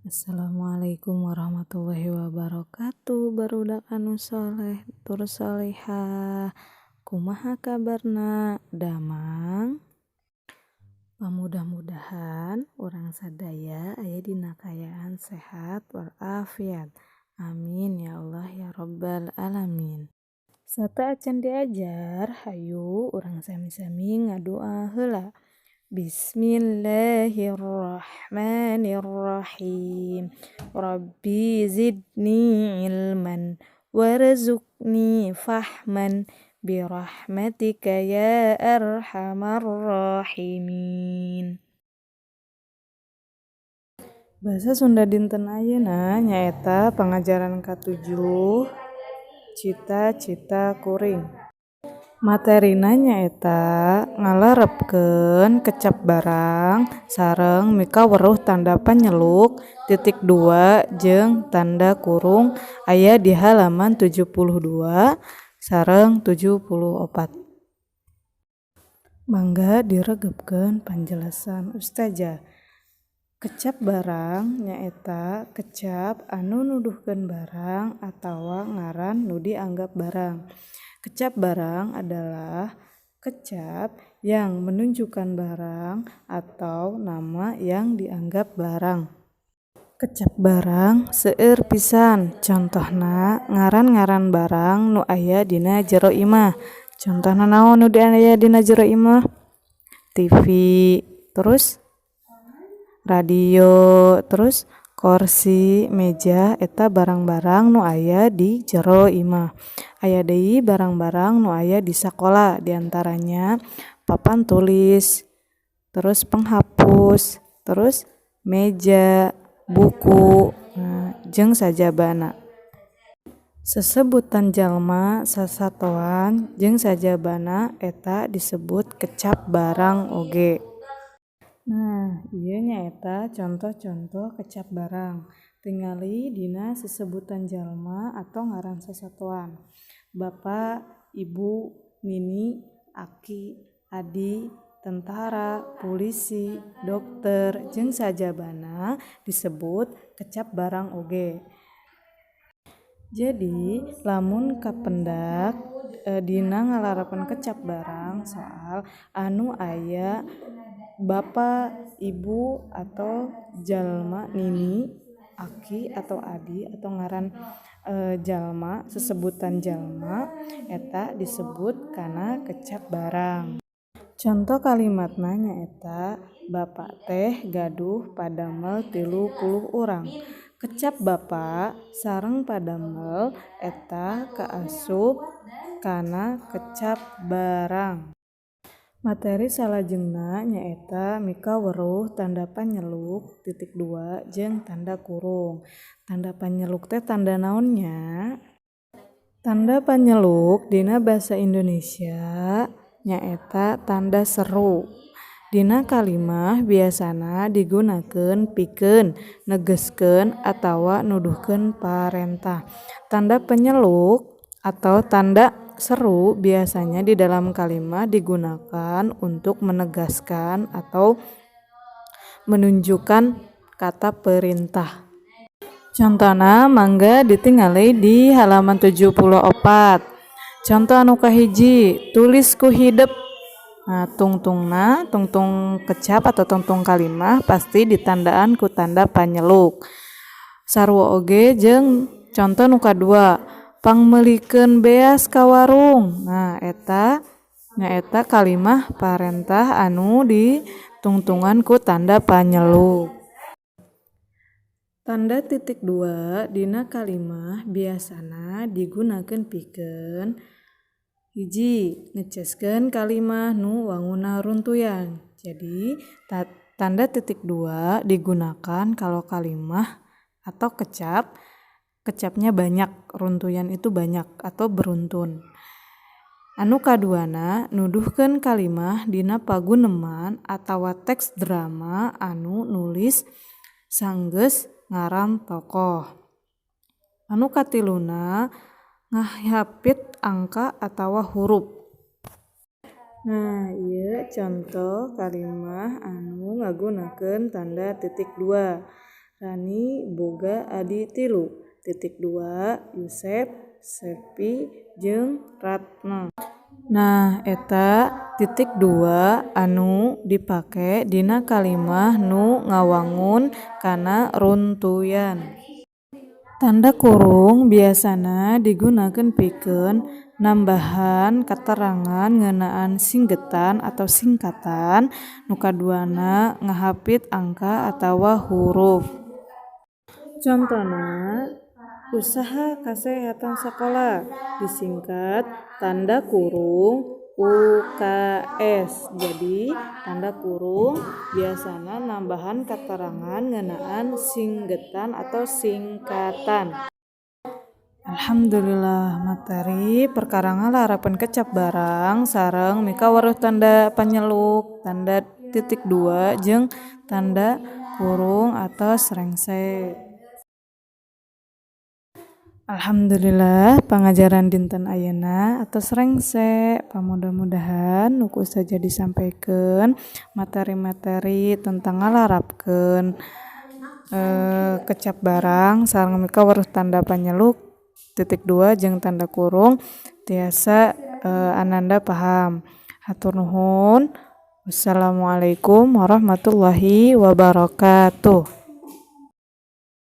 Assalamualaikum warahmatullahi wabarakatuh. Barudak anu soleh tur solehah, kumaha kabarna? Damang? Pamudah-mudahan urang sadaya aya dina kaayaan sehat walafiat. Amin ya Allah ya Rabbal alamin. Sateuacan diajar, hayu urang sami-sami ngadoa heula. Bismillahirrahmanirrahim. Rabbi zidni ilman warzuqni fahman birahmatika ya arhamar rahimin. Bahasa Sunda dinten ayeuna nyaeta pangajaran katujuh, cita-cita kuring. Materina nyaeta ngalarepkeun kecap barang sareng mikaweruh tanda panyeluk, titik dua jeung tanda kurung, aya di halaman 72 sareng 74. Mangga diregepkeun panjelasan ustazah. Kecap barang nyaeta kecap anu nuduhkeun barang atawa ngaran nu dianggap barang. Kecap barang adalah kecap yang menunjukkan barang atau nama yang dianggap barang. Kecap barang seueur pisan, contohna ngaran-ngaran barang nu aya dina jero imah. Contohna naon nu aya dina jero imah? TV, terus radio, terus korsi, meja, eta barang-barang nu aya di jero imah. Aya deui barang-barang nu aya di sakola, diantaranya papan tulis, terus penghapus, terus meja, buku, jeung sajabana. Sesebutan jalma, sasatoan jeung sajabana eta disebut kecap barang oge. Nah, ieu nyaeta contoh-contoh kecap barang. Tingali dina sesebutan jalma atau ngaran sasatoan. Bapa, ibu, nini, aki, adi, tentara, pulisi, dokter jeung sajabana disebut kecap barang oge. Jadi lamun kapendak dina ngalarepan kecap barang soal anu aya bapa, ibu, atau jalma nini, aki atau adi, atau ngaran jalma, sesebutan jalma, eta disebut kana kecap barang. Contoh kalimatna nyaeta Bapa teh gaduh padamel 30 urang. Kecap bapa sareng padamel eta kaasup kana kecap barang. Materi salajengna nyaeta mikaweruh tanda panyeluk, titik dua, jeung tanda kurung. Tanda panyeluk teh tanda naon nya? Tanda panyeluk dina basa Indonesia nyaeta tanda seru. Dina kalimah biasana digunakeun pikeun negeskeun atawa nuduhkeun parentah. Tanda penyeluk atau tanda seru biasanya di dalam kalimat digunakan untuk menegaskan atau menunjukkan kata perintah. Contohna mangga ditingali di halaman 74. Contoh anu kahiji, tulis ku hidep. Nah, tungtungna, tungtung kecap atau tungtung kalimah pasti ditandaan ku tanda panyeluk. Sarua oge jeung contoh nu kadua, pangmeulikeun beas ka warung. Nah, eta nyaeta kalimah parentah anu ditungtungan ku tanda panyeluk. Tanda titik dua dina kalimah biasana digunakeun pikeun hiji, ngeceskeun kalimah nu wangunna runtuyan. Jadi tanda titik dua digunakan kalau kalimah atau kecap, kecapnya banyak, runtuyan itu banyak atau beruntun. Anu kaduana, nuduhkeun kalimah dina paguneman atawa teks drama anu nulis sanggeus ngaran tokoh. Anu katiluna, ngahapit angka atawa hurup. Nah, ieu contoh kalimah anu ngagunakeun tanda titik dua. Rani boga adi 3 titik dua Yusep, Sepi jeung Ratna. Nah, eta titik dua anu dipake dina kalimah nu ngawangun kana runtuyan. Tanda kurung biasana digunakeun pikeun nambahan katerangan ngeunaan singgetan atau singkatan, nu kaduana ngahapit angka atawa huruf. Contona, usaha kasehatan sakola disingkat tanda kurung UKS. Jadi tanda kurung biasana nambahan katerangan ngeunaan singgetan atau singkatan. Alhamdulillah, materi perkara ngalarapkeun kecap barang sareng mikaweruh tanda panyeluk, tanda titik dua jeung tanda kurung atos rengse. Alhamdulillah, pangajaran dinten ayeuna atos rengse. Pamudah-mudahan nu ku ustazah disampaikan materi-materi tentang ngalarapkeun kecap barang sareng mikaweruh tanda panyeluk, titik dua jeung tanda kurung tiasa ananda paham. Hatur nuhun. Wassalamualaikum warahmatullahi wabarakatuh.